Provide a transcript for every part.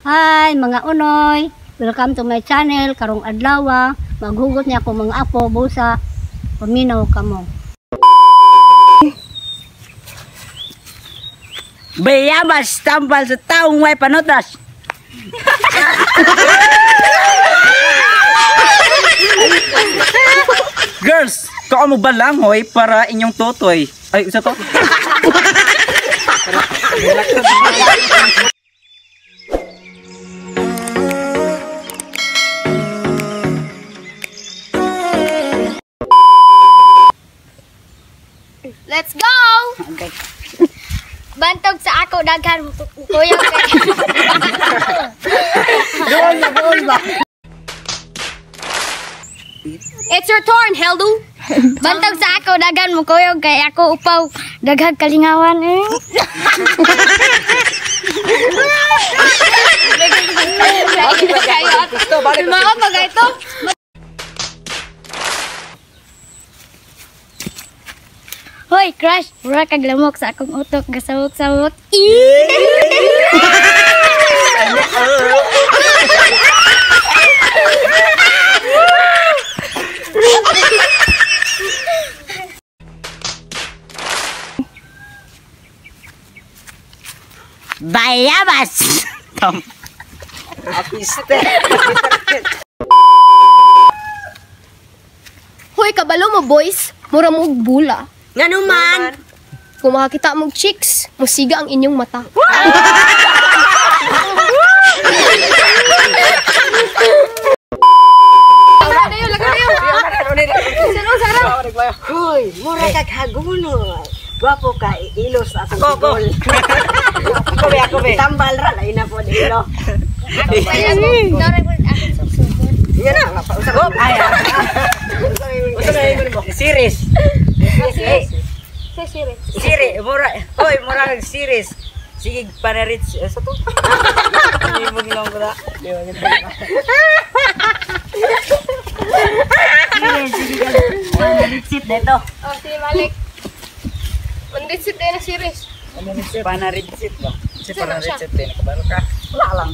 Hi mga unoy! Welcome to my channel. Karong adlaw, maghugot niya ako mga apo, busa, paminaw kamo. Bayabas tambal sa taong may panotas. Girls, kao mo ba langhoy para inyong totoy? Ay, isa to? Let's go! Okay. Bantog sa ako daghan kuya kay. Doon ba? It's your turn, Heldo. Bantog sa ako daghan mo kuyog kay ako upaw daghang kalingawan eh. Ito. Hoy, crush! Mura kag lamok sa akong utok, gasawok-sawok. Bayabas! Apiste! Hoy, kabalo mo, boys! Mura mo og bula. Ngano man? Kung makakita mong chicks, musiga ang inyong mata. Hoy, mura kag hagunoy. Gwapo ka, ilos akong sigol. Ako be. Tambal ra lain na po ilo. Series. Siri, mura. Oy, mura kag series. Sige, para-rich. Sa to. Hindi mo ginawang ko na. Sige, panaritsip dito. Oh, sige, Malik. Panaritsip din na series. Panaritsip ba? Si panaritsip din. Nakabalo ka? Wala lang.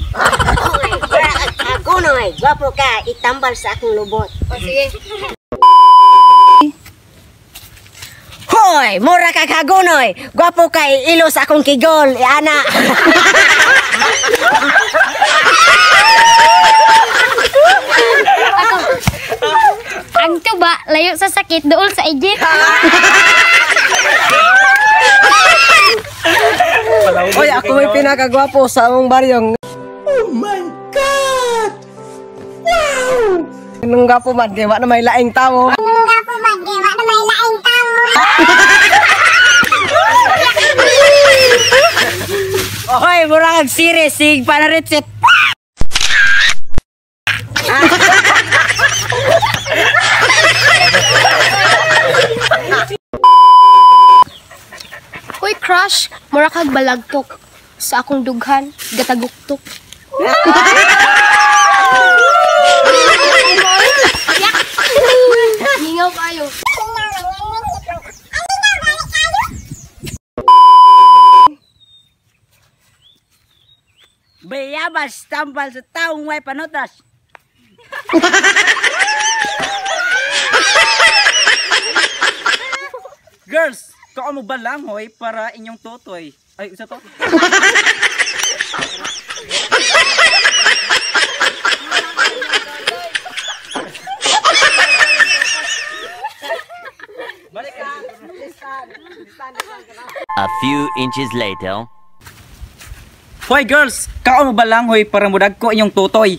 Ako noy, gwapo ka, itambal sa akong lubot. Oh, sige. Hoy, mura kag hagunoy. Gwapo ka, ilo sa akong kigol, ana. Ang tuba, layo sa sakit, dool sa igit. Hoy, ako may pinakagwapo sa among baryong. Oh my God! Wow! Nung gwapo man, kaya na may laing tao. Nung gwapo man, kaya na may laing tao. Hoy, mura kag series, sig panaritsit. Hoy, crush, mura kag balagtok sa akong dughan, gataguktok. Mingaw kayo. Bayabas tambal sa taong may panotas. Girls, kao mo ba langhoy para inyong totoy? Ay, isa to? A few inches later. Hoy girls, kao mo ba langhoy para mudag ko inyong totoy?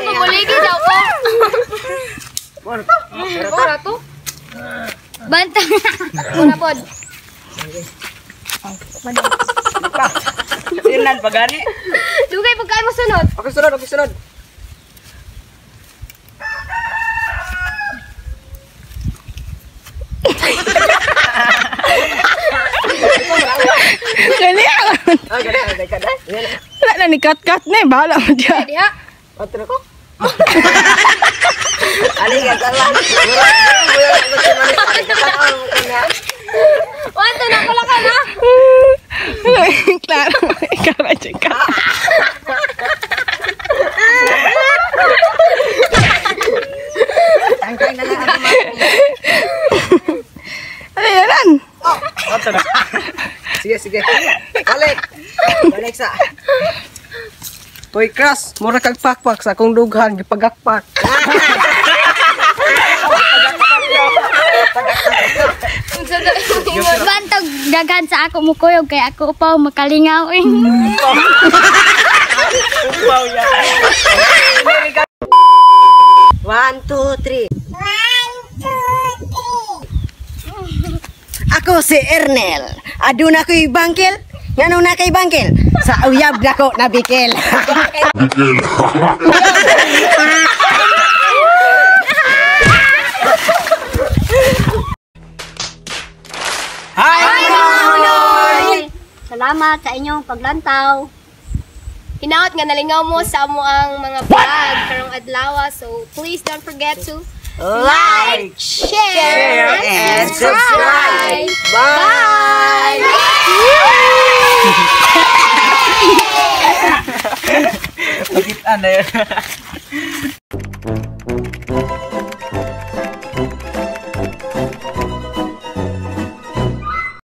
Kumuligi daw ko. Ora to. Bantang. Una pod. Sinan pagani. Dugay pagkain mo sunod. Okay, sunod, okay, sunod. Gani. Wala na ni cut-cut na eh. Bahala mo diya. Diha. Otro ko. Ali ka sala. Wanto na ko. Klaro. Ikaw na, chika. Tangkay na lang ako. Ano yan? Ato na. Sige, sige. Balik. Balik sa. Hoy, crush, mura kag pakpak sa akong dughan gipagakpak. Bantog daghan sa ako mukuyog kay ako upaw makalingaw eh. Upaw yan. 1, 2, 3. 1, 2, 3. Ako si Ernel. Aduna ko'y bangkil. Ngano na kay bangkil? Sa uyab nako nabikil. Hi, mga hunoy! Salamat sa inyong paglantaw. Hinaot nga nalingaw mo sa amo ang mga vlog karong adlaw. So please don't forget to Like, share, and subscribe. Bye! Pakita na yun.